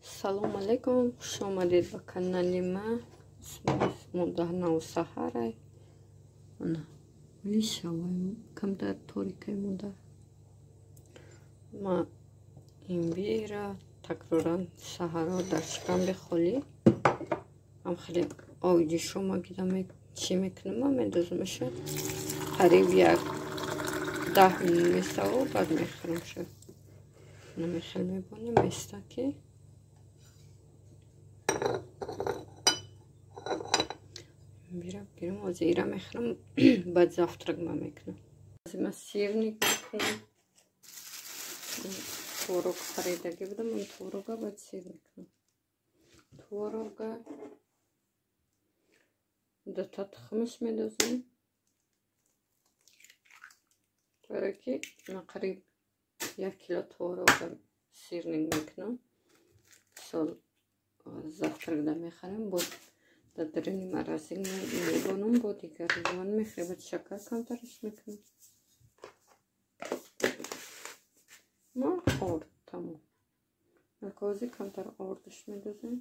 Салом алейкум, хуш омадед ба канали ма. Модаҳ навсаҳарай. Ана, лишавай, камтар торикай мода. Ма имбира такроран саҳаро дар шикамби холӣ ам хеле оиди шума гида чӣ мекунам, медозумаша. Қариб як 10 минут месаву, баъд мехӯрамша. Намехел мебонем, места ки бира гирам, ҳозир ира мехӯрам, баъд завтрак ма мекунам. Ҳозир ма сирник мекунам. Творог харидагӣ будам, он творога баъд сир мекунам. Творога дута тухмаш медозем. Барои ки ма қариб 1 кило творога сирник мекунам. Сол завтрак да мехарем, бо дар даруни морозил мебонам, бо дигар ривон мехӯрем, баъд шакар камтараш мекунам. Ма орд тамом. Ҳозир камтар ордаш медозем.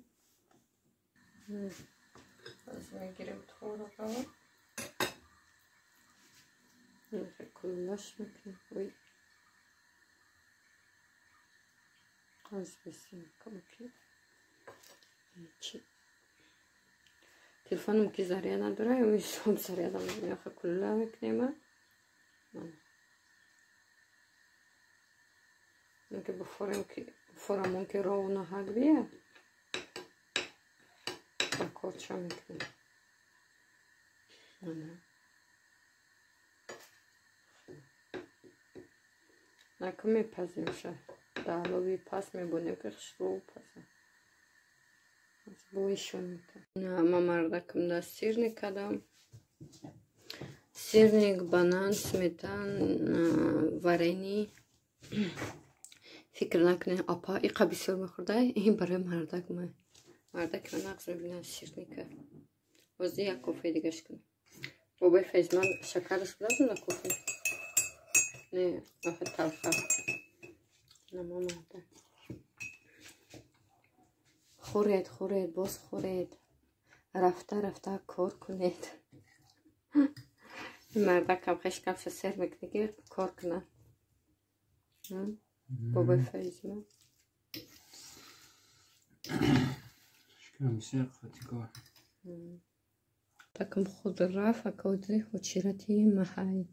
Ҳозир мегирем творога. Куллаш мекунем. Ой. Ҳозир бисем камки. Чи телефоном ки заря надора, ҳисоб заря намеха кулла мекунем. Ки бифорем ки форамон ки ровно ҳак бия, ба корча мекунем. Нака мепазимша. Дар пас мебонем ки хушрӯ паза. Бӯишон мекунам. Ма мардакам да сирник кардам. Сирник, банан, сметан, варени. Фикр накунед, апа иқа бисёр мехӯрда, ин барои мардак ма. Мардак ма нағз мебинад сирника. Ҳозир як кофе дигаш кунам. Бобои Файзман шакараш будазм на кофе? Не, охи талха. Нама мардак. Хӯред, хӯред, боз хӯред. Рафта, рафта кор кунед. Мардакам хешкамша сер мекунад ки кор кунад. Бобои Файзман. Шикам сер хати кор. Такам худ рафт, акоди ҳочирати маҳай.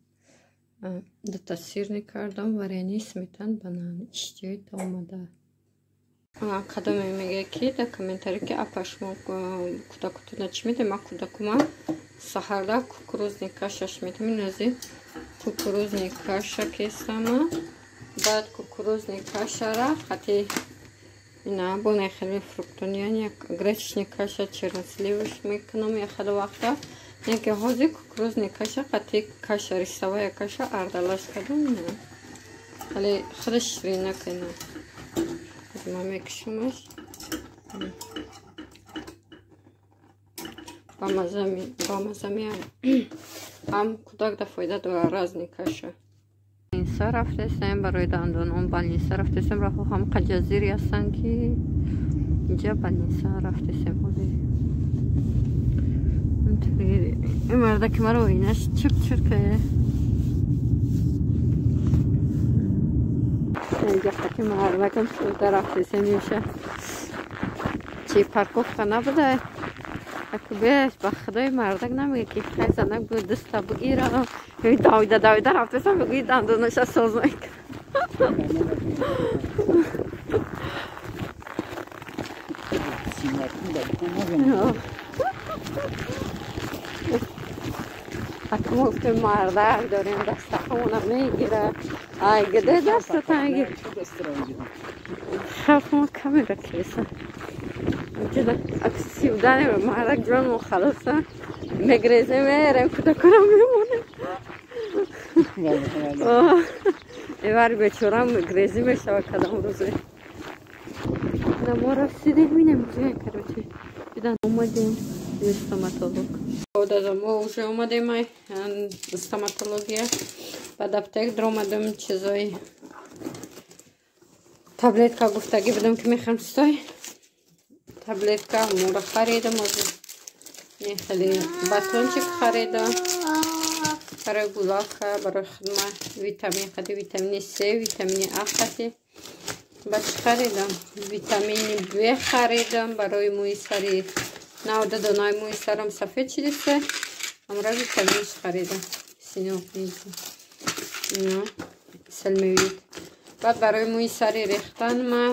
Дута сирник кардам, варени, сметан, банан. Иштиҳои та омада. Кадоме мегӯяд ки дар комментаре ки апа шумо кӯдакотона чӣ медиҳед? Ман кӯдакума саҳарда кукурузный кашаш медиҳам. Инози кукурузный каша кесама. Баъд кукурузный кашара хати ина бо нехели фруктониан як гречный каша черносливаш мекунам яхеле вақта. Яке ҳозир кукурузный каша хати каша рисовая каша ардалаш кардам. Ина хеле худаш ширинак ина. Ма мекушамаш. Ба маза ҳам кӯдак да фоида дора разный каша. Больница рафтесем барои дандонон, больница рафтесем, раҳо ҳам қаҷазири ҳастанд ки инҷа больница рафтесем. Ҳозир ин мардаки маро оинаш чирк чирк инҷа қати мардакам шуда рафтесем. Иша чи парковка набуда, аку беш ба худои мардак намега ки хай занак бу даста бугира. Давида давида рафтесам, бигӯи дандонаша соз мекунам. Аку мо гуфтем мардак дорем, дастаҳамона мегира. Ай гиде дастатан гир. Халқ мо камера кеса. Аку сивдане мардак ҷонмо халоса. Мегрезем, мерем, кӯдакона мемонем. Эвари бечорам грезӣ мешава кадом рӯзе. Мо расидем, инем ҷоя, короче. Дидан омадем стоматолог. Дада мо уже омадем ай стоматология. Баъд аптек даромадем, чизои таблетка гуфтагӣ будам ки мехӯрам стой. Таблетка мура харидам. Озир хеле батончик харидам барои гулака, барои хидма, витамин қади, витамини С, витамини А қади. Ба чӣ харидам? Витамини Б харидам барои мӯи сари. Навда донаи мӯи сарам сафед шидисе, амра витаминш харидам. Синок селмевит. Баъд барои мӯи сари рехтан ма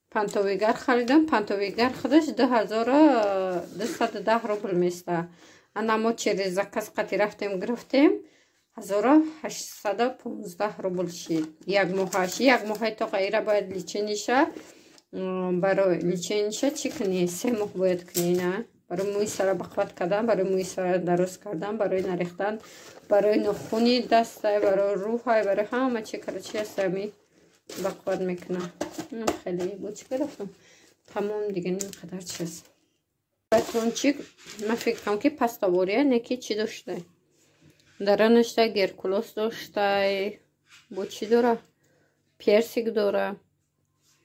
пантовигар харидам. Пантовигар худаш 2210 рубл места. Ана мо через заказ қати рафтем, гирифтем, 1815 рубл шид як моҳаш. Як моҳаи тоқа ира бояд лечение ша, барои лечение ша чӣ кунӣ? 3 моҳ бояд кунӣ, на? Барои мӯи сара бақват кардан, барои мӯи сара дароз кардан, барои нарехтан, барои нохуни дастай, барои рӯҳай, барои ҳама чи, короче, астами бақват мекунам. Хеле бо чӣ гирифтам, тамом дига, ин қадар чиз. Батончик ман фикр кардам, ки паставория, не ки чӣ доштай даранашта, геркулос доштай, бо чӣ дора, персик дора,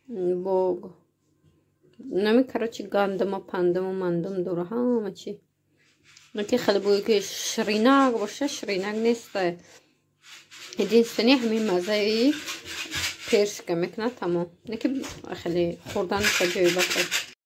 бо нами, короче, гандама, пандаму, мандум дора, ҳама чи. Ки хеле бӯе ки ширинак боша, ширинак неста. Единственный ҳамин маззаи персика мекунад, тамом. Не ки хеле хӯрдан ҷои бахел.